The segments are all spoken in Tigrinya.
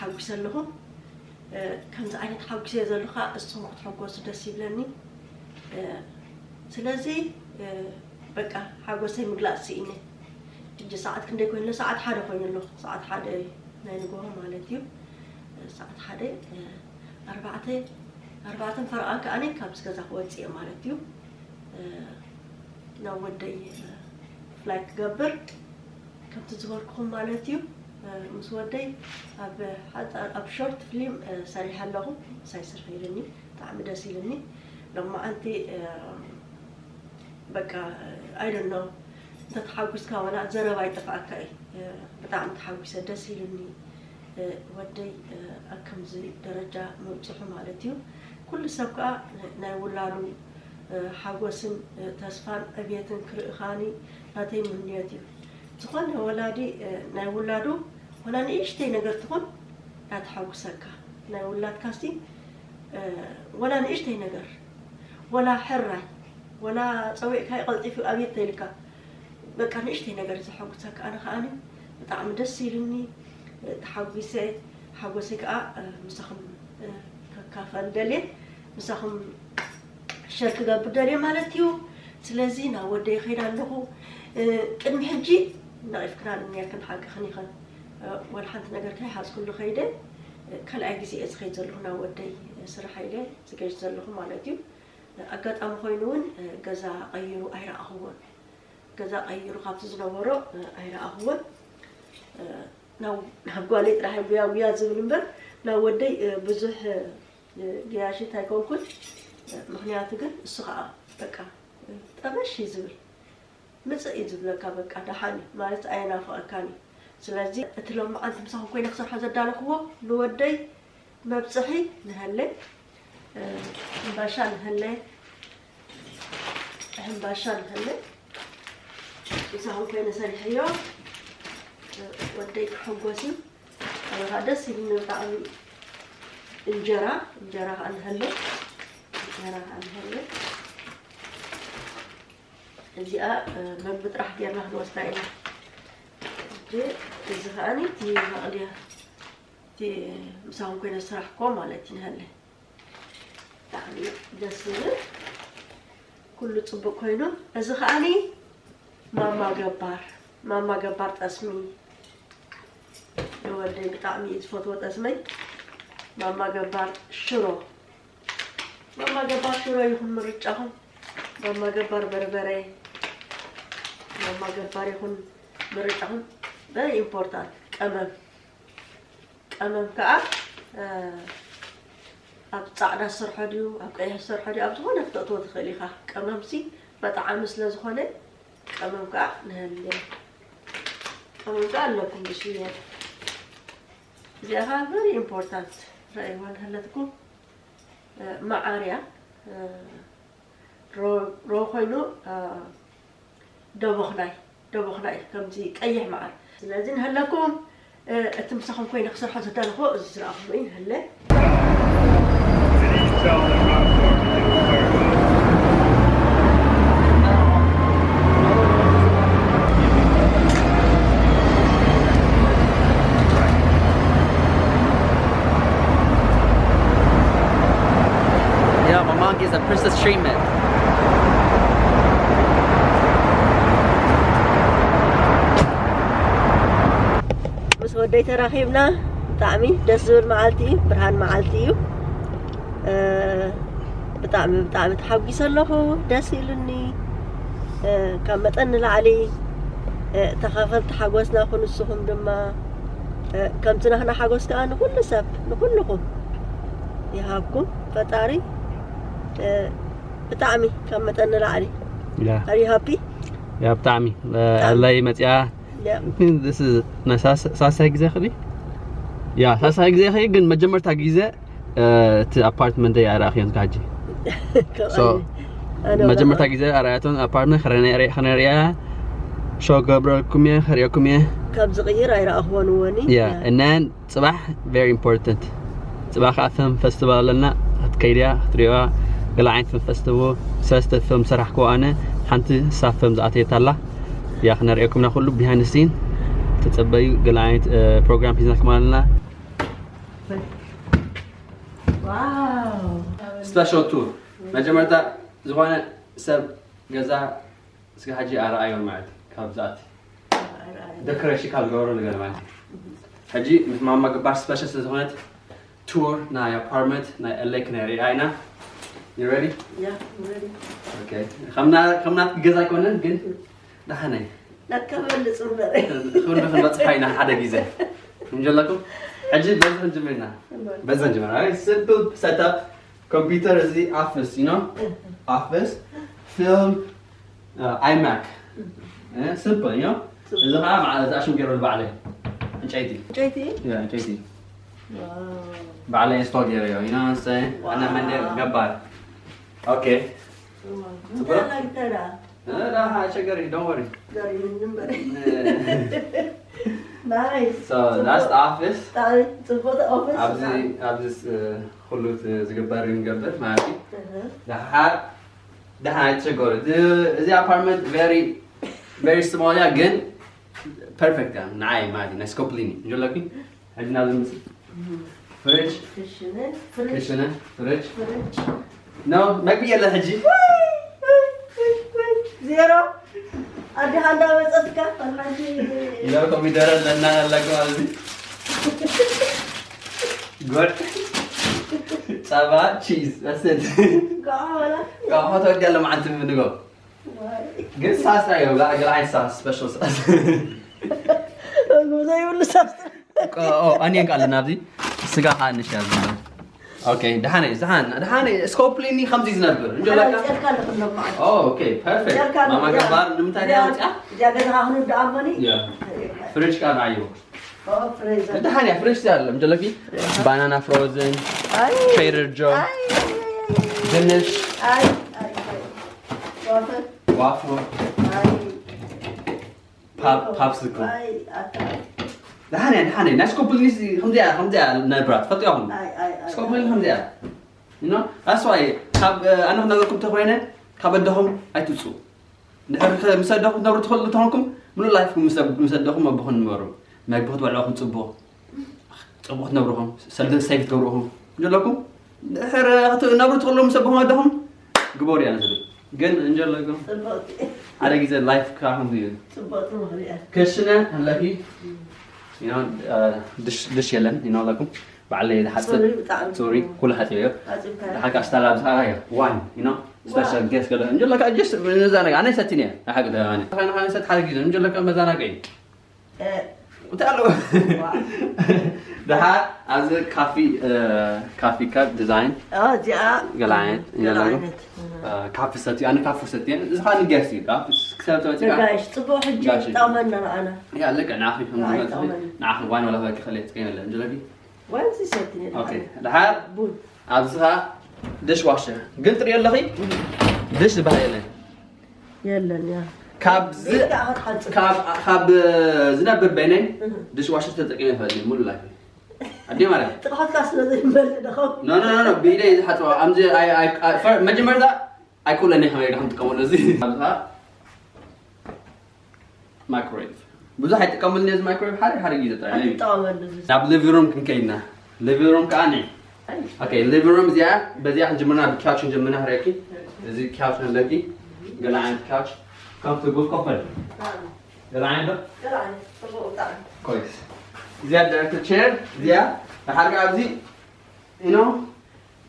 ሓጒሰ ኣለኹ። ከምዚ ዓይነት ሓጒሰ ዘለኹ ከዓ እስኹም ክትሕጎሱ ደስ ይብለኒ። ስለዚ በቃ ሓጎሰይ ምግላፅ ስኢነ። ሕጂ ሰዓት ክንደይ ኮይኑ ኣሎ? ሰዓት ሓደ ኮይኑ ኣሎ። ሰዓት ሓደ ናይ ንግሆ ማለት እዩ። ሰዓት ሓደ ኣርባዕተ ኣርባዕተን ፈረቓን ከዓኒ ካብዚ ገዛ ክወፅእ እየ ማለት እዩ። ናብ ወደይ ፍላይ ክገብር ከምቲ ዝበልኩኹም ማለት እዩ። ምስ ወደይ ኣብ ኣብ ሾርት ፊልም ሰሪሐ ኣለኹ። ሳይ ስርሒ ኢልኒ ብጣዕሚ ደስ ኢልኒ። ሎማዓንቲ በቃ I don't know እንተ ተሓጉስካ ዋላ ዘረባ ይጠፍኣካ እዩ። ብጣዕሚ ተሓጒሰ ደስ ኢልኒ። ወደይ ኣብ ከምዚ ደረጃ ምብፅሑ ማለት እዩ። ኩሉ ሰብ ከዓ ናይ ውላዱ ሓጎስን ተስፋን ዕብየትን ክርኢ ከዓኒ ናተይ ምንዮት እዩ። ዝኾነ ወላዲ ናይ ውላዱ ዋላ ንእሽተይ ነገር ትኹን እያ ተሓጉሰካ። ናይ ውላድካሲ ዋላ ንእሽተይ ነገር ዋላ ሕራይ ዋላ ፀዊዕካ ቀልጢፉ ኣብየት ተይልካ በቃ ንእሽተይ ነገር ዘሐጉሰካ ኣነ ከዓኒ ብጣዕሚ ደስ ኢሉኒ። ተሓጒሰ ሓጎሰይ ከዓ ምሳኹም ከካፈል ደልየ ምሳኹም ሸር ክገብር ደልየ ማለት እዩ። ስለዚ ናብ ወደይ ይኸይድ ኣለኹ። ቅድሚ ሕጂ ነቒፍክናን ነርክን ሓቅኽን ይኸን ወላ ሓንቲ ነገር ከይሓዝኩሉ ከይደ ካልኣይ ግዜ እየ ዝኸይድ ዘለኹ ናብ ወደይ ስራሕ ኢለ ዝገሽ ዘለኹ ማለት እዩ። ኣጋጣሚ ኮይኑ እውን ገዛ ቀይሩ ኣይረኣኽዎን። ገዛ ቀይሩ ካብቲ ዝነበሮ ኣይረኣኽዎን። ናብ ጓለይ ጥራሕ ጉያ ጉያ ዝብል እምበር ናብ ወደይ ብዙሕ ገያሽት ኣይኮንኩን። ምኽንያቱ ግን እሱ ከዓ በቃ ጠበሽ እዩ ዝብል ምፅእ እዩ ዝብለካ በቃ ደሓን እዩ ማለት ኣየናፍቐካን እዩ። ስለዚ እቲ ሎማዓንቲ ምሳኹም ኮይነ ክሰርሖ ዘዳለኽዎ ንወደይ መብፅሒ ንሀለ ሕምባሻ ንሀለ ሕምባሻ ንሀለ ምሳኹም ኮይነ ሰሪሐዮ ወደይ ክሕጎስ እዩ። ኣነ ከዓ ደስ ኢሉኒ ብጣዕሚ። እንጀራ እንጀራ ከዓ ንሀለ እንጀራ ከዓ ንሀለ እዚኣ መግቢ ጥራሕ ጌርና ክንወስዳ ኢና። እዚ ከዓኒ እቲ መቕልያ እቲ ምሳኹም ኮይነ ዝሰራሕኮ ማለት እዩ ንሀለ ብጣዕሚ ደስ ዝብል ኩሉ ፅቡቅ ኮይኑ እዚ ከዓኒ ማማ ገባር ማማ ገባር ጠስሚ ንወደይ ብጣዕሚ እዩ ዝፈትዎ ጠስመይ ማማ ገባር ሽሮ ማማ ገባር ሽሮ ይኹን ምርጫኹም ማማ ገባር በርበረ ማማ ገባር ይኹን ምርጫኹም very important ቀመም ቀመም ከዓ ኣብ ፃዕዳ ዝሰርሖ ድዩ ኣብ ቀይሕ ዝሰርሖ ድዩ ኣብ ዝኾነ ክተእትዎ ትኽእል ኢኻ ቀመምሲ መጣዓሚ ስለ ዝኾነ ቀመም ከዓ ንሀልየ ቀመም ከዓ ኣለኩም ብሽየ እዚኣ ከዓ very important ረእይዋ ንሀለትኩም መዓርያ ሮ ኮይኑ ደቦኽናይ ደቦኽናይ ከምዚ ቀይሕ መዓር ስለዚ ንሀለኩም እቲ ምሳኹም ኮይነ ክሰርሖ ዝደለኹ እዚ ዝረኣኹም እዩ ንሀለ Yeah, my mom gets a princess treatment. ምስ ወደይ ተራኺብና ብጣዕሚ ደስ ዝብል መዓልቲ እዩ፣ ብርሃን መዓልቲ እዩ። ብጣዕሚ ብጣዕሚ ተሓጒሰ ኣለኹ፣ ደስ ኢሉኒ። ካብ መጠን ንላዕሊ ተኻፈልቲ ሓጎስና ኩንስኹም ድማ ከምቲ ናህና ሓጎስ ከዓ ንኩሉ ሰብ ንኩልኹም ይሃብኩም ፈጣሪ። ብጣዕሚ ካብ መጠን ንላዕሊ ያ Are you happy? ያ ብጣዕሚ ኣለይ መፅያ Yeah. ሳሳይ ግዜ ክዲ ያ ሳሳይ ግዜ ክዲ ግን መጀመርታ ግዜ እቲ ኣፓርትመንት እያ ኣርኣኽዮን ካጂ So, መጀመርታ ግዜ ኣርኣያቶን ኣፓርትመንት ክነሪያ ሾ ገብረልኩም እየ ክሪኦኩም እየ ካብ ዝቕይር ኣይረኣኽዎን እዎኒ ያ እነን ፅባሕ very important ፅባሕ ከዓ ፈም ፈስቲቫል ኣለና ክትከይድያ ክትሪዋ ገለ ዓይነት ፈም ፈስቲቭ ሰለስተ ፈም ሰራሕክዎ ኣነ ሓንቲ ሳብ ፈም ዝኣተየት ኣላ ያ ክነርእየኩም ኢና ኩሉ behind the scene ተፀበዩ ገለ ዓይነት ፕሮግራም ሒዝናኩም ኣለና Wow. Special tour. መጀመርታ ዝኾነ ሰብ ገዛ እስከ ሕጂ ኣረኣዮን ማለት ካብ ዝኣቲ decoration ካብ ዝገብሮ ነገር ማለት እዩ። ሕጂ ምስ ማማ ገባር special ስለ ዝኾነት tour ናይ apartment ናይ L A ክነርኢ ኢና። You ready? Yeah, I'm ready. Okay. ከምና ከምና ገዛ ኣይኮነን ግን ደሓነይ ናትካ በልጽ እምበር። ክንዲ ክንበፅሓ ኢና ሓደ ግዜ እንጀለኩም። ሕጂ በዚ ክንጅምር ኢና። በዚ ክንጅምር። Simple setup. ኮምፒውተር እዚ office you know office፣ film፣ iMac። Simple you know እዚ ከዓ እዚ ኣሽም ገይሩ ባዕለይ ዕንጨይቲ። ጨይቲ Yeah, ዕንጨይቲ ባዕለይ install ገይረዮ you know say ኣነ መንደ ገባር። Okay. እንተና ግተና ዳ ሸገር don't worry. ዘሪሁን እምበር ናይስ So that's the office. ጽቡቅ office ኣብዚ ኣብዚ ኩሉ ዝግበር ንገብር ማለት እዩ። ደሓር ደሓር ኣይተሸገሩ። እዚ apartment very very small እያ ግን perfect እያ ንዓይ ማለት እዩ። ናይ ስኮፕሊኒ እንጀለኩ ሕጂ ናብ ዝምፅእ ፍሪጅ ክሽነ ፍሪጅ ክሽነ ፍሪጅ ፍሪጅ ኖ መግቢ የለ ሕጂ። ዜሮ ኣዲኻ እንዳመፀትካ ኣልሓንቲ ኢሎ ኮሚደረ ኣለና ኣለኩም ኣብዚ ጎድ ጸባ ቺዝ that's it። ጋዓላ ቃሖ ተወዲያ ለማዓንቲ ምንጎ ግን ሳሳ እዮም ላ ገላ ዓይነት ሳስ special ሳስ ዘይብሉ ሳስ ኦ ኣንየን ቃል ናብዚ ስጋ ካ ንሽ ያዝ okay ደሓነ ደሓን ደሓነ ስኮፕሊኒ ከምዚ ዝነብር እንጀለካ ጨርካ ለክሎም ማለት Oh, okay, perfect. ጨርካ ማማ ገባር ንምንታይ ነው ያውጽያ? እዚኣ ገዛ ካሁኑ ደኣመኒ Yeah. ፍሪጅ ቃ ናዩ ፍሬዘር ደሓን ያ ፍሪጅ ያለ እንጀለኪ ባናና ፍሮዝን ኣይ Trader Joe ኣይ ድንሽ ኣይ ኣይ ዋፈር ዋፎ ኣይ ፓፕ ፓፕስኮ ኣይ ኣታ ደሓን ያ ደሓን ያ ናይ ስኮፕሊኒ ከምዚያ ከምዚያ ነብራት ፈጥያኹም ኣይ ኣይ ኣይ ስኮፕሊኒ ከምዚያ you know that's why ካብ ኣነ ክነገርኩም ተኮይነ ካብ ኣደኹም ኣይትውፅኡ። እንድሕር ምስ ኣደኹም ክትነብሩ ትኽእሉ እንተኾንኩም ምሉእ ላይፍኩም ምስ ኣደኹም ኣቦኹም ንበሩ። መግቢ ክትበልዑ ኹም ፅቡቕ ፅቡቕ ክትነብሩ ኹም ሰልዲ ሰይፍ ትገብሩ ኹም እንጀለኩም ድሕር ክትነብሩ ትኽእሉ ምስ ኣቦኹም ኣደኹም ግበሩ እያ ንዝብል ግን እንጀለኩም ጽብቕቲ ሓደ ግዜ ላይፍ ካኹም እዩ ጽብቕቲ ምኽሪ እያ ክሽነ ኣለኪ ድሽ የለን ይነለኩም ባዕለይ ዝሓፅብ ጽሩይ ብጣዕሚ ፅሩይ ኩሉ ሓፂበዮ ኣጽብካ ሓካ ስታላ ብዝሓራዮ ዋን you know special guest ገለ እንጀለካ just መዛናቂ ኣነ ሰቲን እየ ሓቂ ተባኒ ካን ሰት ሓደ ግዜ እንጀለካ መዛናቂ እዩ እንታይ ኣሎ ደሓ ኣብዚ ካፊ ካፊ ካፕ ዲዛይን እዚኣ ገለ ዓይነት ገለ እንጀለካ ዓይነት ካፊ ሰቲ ኣነ ካፊ ሰቲ እዚ ካን guest እዩ ካፊ ክሰብ ተወፂካ ጋሽ ጽቡቅ ሕጂ ጋሽ። ጣመና ንዓና ያ ለቀ ንዓኺ ከም ንዓይ ዝመፅኺ ጣመኒ። ንዓኺ ዋን ወላ ፈኪ ከለ ትቀይን ኣለ እንጀለኪ ወንዚ ሰቲ ኦኬ ደሓር ኣብዚ ኸዓ ደሽ ዋሸ ግን ትሪኦ ኣለኺ ደሽ ዝበሃል የለን የለን ያ ካብዚ ካብ ካብ ዝነብር በይነይ ደሽ ዋሸ ተጠቂመ ይፈልጥ ሙሉ ላይፍ ኣዴ ማለት ጥቕሓትካ ስለ ዘይመልእ ደኸም ኖ ኖ ኖ ኖ ብኢደይ ዝሓፅዋ ኣምዚ መጀመርታ ኣይኮለኒ ከመይ ኢልኩም ትጥቀመሉ እዚ ኣብዛ ማይክሮዌቭ ብዙሕ ኣይጥቀመሉ ነዚ ማይክሮዌቭ ሓደ ሓደ ግዜ ጥራይ እዩ ኣይትጠቐመሉ ናብ ሊቪ ሩም ክንከይድና ሊቪ ሩም ከዓ ኒ ኦኬ ሊቪ ሩም እዚኣ በዚኣ ክንጅምርና ብካውች ክንጅምርና ክርእየኪ እዚ ካውች ኣለኪ ገለ ዓይነት ካውች ኮምፎርታብል ኮፈል ገለ ዓይነት ዶ ኮይስ እዚኣ ዳይሬክተር ቼር እዚኣ ብሓርጋ ኣብዚ you know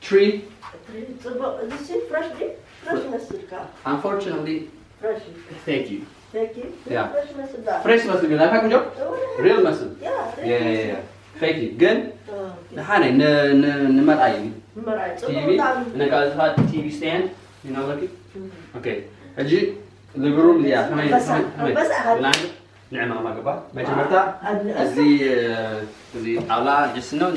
tree ጽቡቅ እዚ ሲ ፍረሽ ዲ ፍረሽ መስልካ unfortunately ፍረሽ thank you Thank you. Yeah. ፍረሽ መስልካ fresh መስል ግን ኣካ ቁንጆ real መስል Yeah. yeah yeah yeah thank you ግን ንሓነ ንመርኣይ እዩ መርኣይ ጽቡቅ ቲቪ ብጣዕሚ ነቃዝፋ ቲቪ stand you know like okay ሕጂ living room እዚኣ ከመይ በሳ- ከመይ በሳ- ብላን ንዕማማ ገባ መጀመርታ እዚ እዚ ጣውላ just ነው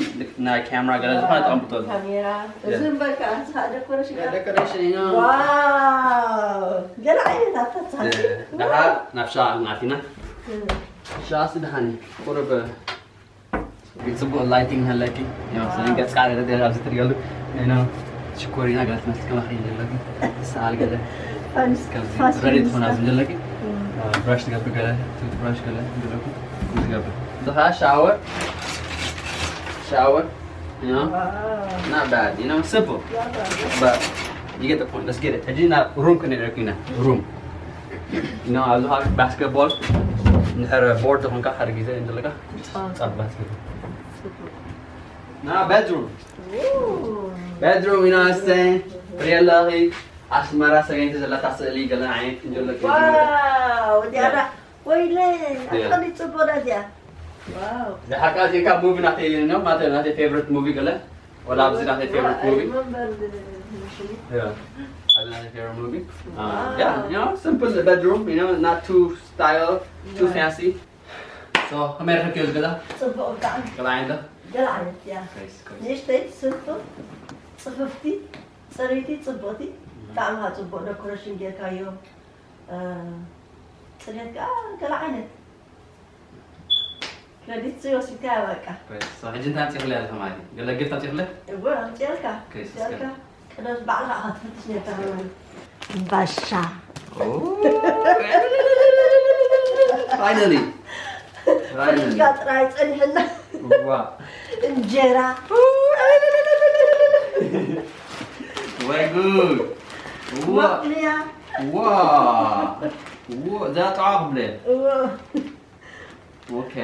ናይ ካሜራ ገለ ዝኾነ ተቐምጦ ካሜራ እዚ እምበርካ ኣንስኻ ደኮረሽን decoration you know ዋው ገለ ዓይነት ኣፈሳሲ ደሓር ናብ ሻወር ኣቲና ሻወር ደሓን ቁርብ ጽቡቅ lighting ኣለኪ ያው ሰን ገጽካ ገለ ኣብዚ ትሪገሉ you know ሽኮሪና ገለ ትመስል ከማኺ ዘለኪ ሰዓል ገለ ከምዚ ready ትኾና ኣብዚ ዘለኪ ብራሽ ትገብር ገለ toothbrush ገለ ዘለኩ ትገብር እዚ ከዓ ሻወር ሻወር You know? Not bad, you know, simple. But you get the point. Let's get it. ሕጂ ናብ ሩም ክንደርክ ኢና። ሩም። You know, ኣብዚ ኸዓ ባስኬትቦል እንድሕር ቦርድ ኾንካ ሓደ ግዜ እንድልካ ጻብ ባስኬትቦል። Now bedroom. Bedroom, you know what I'm saying? ሪየላኺ ኣስመራ ሰገይቲ ዘለታ ስእሊ ገለ ዓይነት እንጀለክ ዋው እዚኣ ዳ ወይለ ኣትኸሊ ፅቡቕ ዳ እዚኣ ዋው ዝሓቃ እዚኣ ካብ ሙቪ ናተይ ነው ማለት ናተይ ፌቨሪት ሙቪ ገለ ወላ ኣብዚ ናተይ ፌቨሪት ሙቪ መንበር Yeah. That's another favorite movie. Um, yeah, you know, simple bedroom, you know, not too style, too fancy. So, ከመይ ረኺብክዮ እዚ ገዛ? ፅቡቕ ብጣዕሚ ገዛ ዓይነት ዶ? ገለ ዓይነት እያ Nice, nice. ንእሽተይ ስልጡን ፅፍፍቲ ፅርይቲ ፅቡቕቲ ብጣዕሚ ከዓ ፅቡቕ ደኮሬሽን ጌርካዮ እ፣ ፅሬት ከዓ ገለ ዓይነት ክረዲት ወሲድካያ በቃ Nice. So፣ ሕጂ እንታይ ኣምፂእክለይ ኣለኺ ማለት እዩ? ገለ ጊፍት ኣምፂእክለይ? እወ ኣምፅኣልካ Okay, so ኣምፅኣልካ ቅደስ ባዕልኻ ኢኻ ትፈትሽ ነርካ ማለት እዩ ባሻ Oh, finally. ፍሪጅካ ጥራይ ፀኒሕና ዋ እንጀራ ወይ ጉድ ዋ መቕልያ ዋ ዋ እዛ ጠዋ ክብለ እወ ኦኬ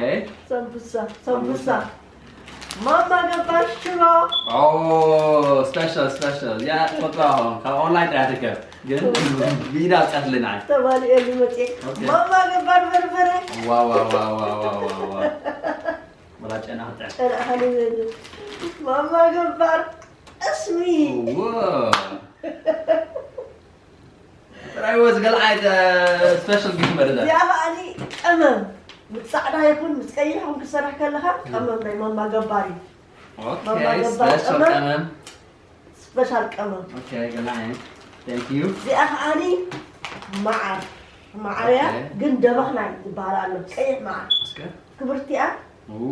ሰንቡሳ ሰንቡሳ ማማ ገባር ሽሮ ኦ ስፔሻል ስፔሻል ያ ትፈጥዋ ሆን ካብ ኦንላይን ጥራሕ ትርከብ ግን ቪዳ ጸፍልና ተባልኤሉ መፅየ ኦኬ። ማማ ገባር በርበረ ዋ ዋ ዋ ዋ ዋ ዋ ዋ ወላ ጨና ክጥዕም ጨና ሓሊበሉ ማማ ገባር ጠስሚ ዋ ጥራይ ወዝ ገልዓይ ስፔሻል ጊፍት መደዳ እዚኣ ከዓኒ ቀመም ምስ ፃዕዳ ይኹን ምስ ቀይሕ ይኹን ክሰርሕ ከለኻ ቀመም ናይ ማማ ገባር እዩ ኦኬ ማማ ገባር ስፔሻል ቀመም። ቀመም ስፔሻል ቀመም ኦኬ ገልዓይ thank you እዚኣ ከዓኒ መዓር መዓርያ ኦኬ። ግን ደበኽናይ ዝበሃል ኣሎ ቀይሕ መዓር እስከ ክብርቲኣ ኡ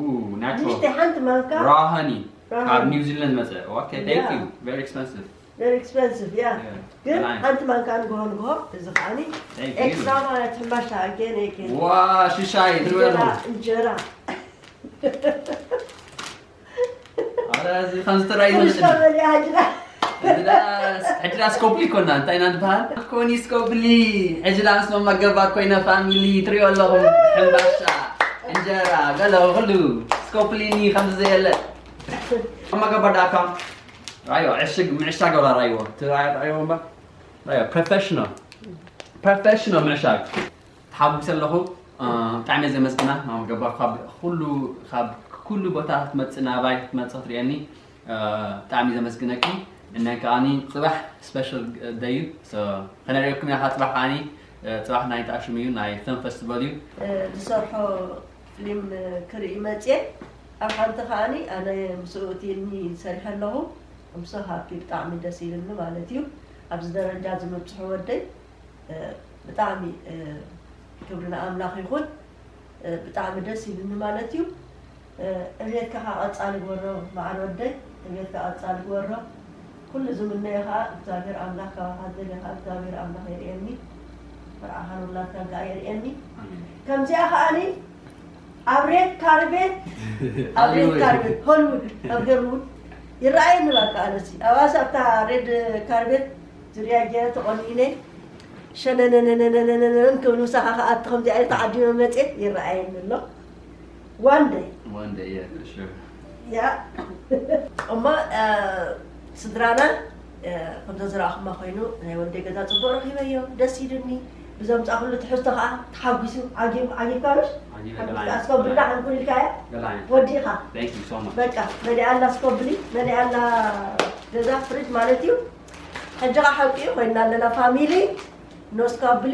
ናቹራል ንእሽተይ ሓንቲ ማንካ ራሃኒ ራሃኒ። ካብ ኒውዚላንድ መጸ ኦኬ thank you Yeah. very expensive very expensive yeah Yeah. ግን Right. ሓንቲ ማንካ ንግሆ ንግሆ እዚ ከዓኒ Thank you. ኤክስትራ ማለት ሕምባሻ again again ዋ ሽሻይ ትበሉ እንጀራ እንጀራ ኣረ እዚ ከምዚ ትራይ ፍርሽ ዝመጽእ ከበል እያ ሕጅራ ሕጅራ ስኮፕሊ ኮና እንታይ ኢና ንበሃል ኮኒ ስኮፕሊ ሕጅራ ምስ መመገባ ኮይነ ፋሚሊ ትሪኦ ኣለኹም ሕምባሻ እንጀራ ገለ ኩሉ ስኮፕሊኒ ከምዚ ዘየለ መመገባ ዳካ ራዮ ዕሽግ ምዕሻግ ወላ ራይዎ ትራዮ እምባ ራዮ ፕሮፌሽናል ፕሮፌሽናል ምዕሻግ ተሓጒሰ ኣለኹ እ፣ ብጣዕሚ እየ ዘመስግና ማማ ገባር ካብ ኩሉ ካብ ኩሉ ቦታ ክትመፅእ ናባይ ክትመፅእ ክትሪአኒ እ፣ ብጣዕሚ ዘመስግነኪ እነን ከዓኒ ፅባሕ ስፔሻል ደይ እዩ ከነሪኦኩም ኢና ካብ ፅባሕ ከዓኒ እ፣ ፅባሕ ናይ ተኣሽም እዩ ናይ ፊልም ፌስቲቫል እዩ ዝሰርሖ ፊልም ክርኢ መፅየ ኣብ ሓንቲ ከዓኒ ኣነ ምስኡ እትይኒ ሰሪሐ ኣለኹ እምሶ ሃፒ ብጣዕሚ ደስ ኢልኒ ማለት እዩ ኣብዚ ደረጃ ዝምብፅሑ ወደይ ብጣዕሚ ክብሪ ንኣምላኽ ይኹን ብጣዕሚ ደስ ኢሉኒ ማለት እዩ ዕብየትካ ከዓ ቀፃሊ ግበሮ መዓር ወደይ ዕብየትካ ቀፃሊ ግበሮ ኩሉ ዝምነዮ ከዓ እግዚኣብሔር ኣምላኽ ካባካ ዝደልዮ ከዓ እግዚኣብሔር ኣምላኽ የርእየኒ መርዓኻን ውላድካን ከዓ የርእየኒ ከምዚኣ ከዓኒ ኣብ ሬድ ካርቤት ኣብ ሬድ ካርቤት ሆሊውድ ኣብ ገርውድ ይረኣየኒ በቃ ኣነሲ ኣባስ ኣብታ ሬድ ካርቤት ዙርያ ገይረ ተቆኒነ ሸነነነነነነነን ክብል ምሳኻ ከኣቲ ከምዚ ዓይነት ተዓዲመ መፅየ ይረኣየኒ ኣሎ one day One day, yeah, for sure. ያ እሞ ስድራና ከምዛ ዝረኣኹማ ኮይኑ ናይ ወልደ ገዛ ፅቡቅ ረኪበዮ ደስ ኢሉኒ ብዘምፃእኩሉ ትሕዝቶ ከዓ ተሓጒሱ ዓጊብ ዓጊብካ ምሽ ዓጊበ ሓጒስካ ገላይን- እስከ ብላ ሓንኩል ኢልካያ ገላይን። ወዲእኻ Thank you so much. በቃ መሊኣላ ስኮብሊ መሊኣላ ገዛ ፍሪጅ ማለት እዩ ሕጂ ከዓ ሓቂ ኮይና ኣለና ፋሚሊ ኖስኮብሊ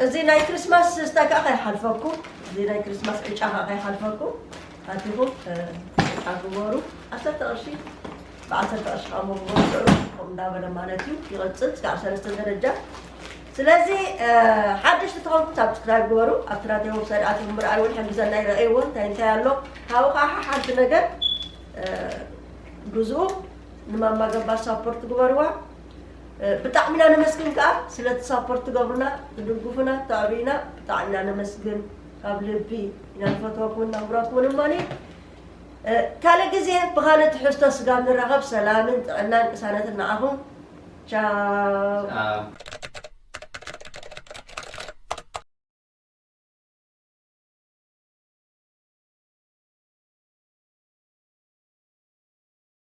እዚ ናይ ክርስማስ ስታይ ከዓ ከይሓልፈኩም እዚ ናይ ክርስማስ ዕጫ ከዓ ከይሓልፈኩም ኣቲኹም ዕጫ ግበሩ ዓሰርተ ቅርሺ ብዓሰርተ ቅርሺ ከዓ መግበሩ ስዑ ከምኡ እንዳበለ ማለት እዩ ይቐፅል ክሳብ ሰለስተ ደረጃ ስለዚ ሓደሽቲ ተኾንኩም ሳብስክራይብ ግበሩ ኣብቲ ናተይ ወብሳይት ኣቲኹም ምርኣይ እውን ሕግዘና ይረኣይዎ እንታይ እንታይ ኣሎ ካብኡ ከዓ ሓንቲ ነገር ግዝኡ ንማማ ገባር ሳፖርት ግበርዋ ብጣዕሚ ኢና ነመስግን ከዓ ስለቲ ሳፖርት ትገብሩና ትድግፉና ተዕብዩና ብጣዕሚ ኢና ነመስግን ካብ ልቢ ኢና ንፈትወኩምን ነኽብረኩምን እሞኒ ካልእ ግዜ ብኻልእ ትሕዝቶ ስጋብ ንራኸብ፣ ሰላምን ጥዕናን ቅሳነትን ንዓኹም። ቻው። ቻው።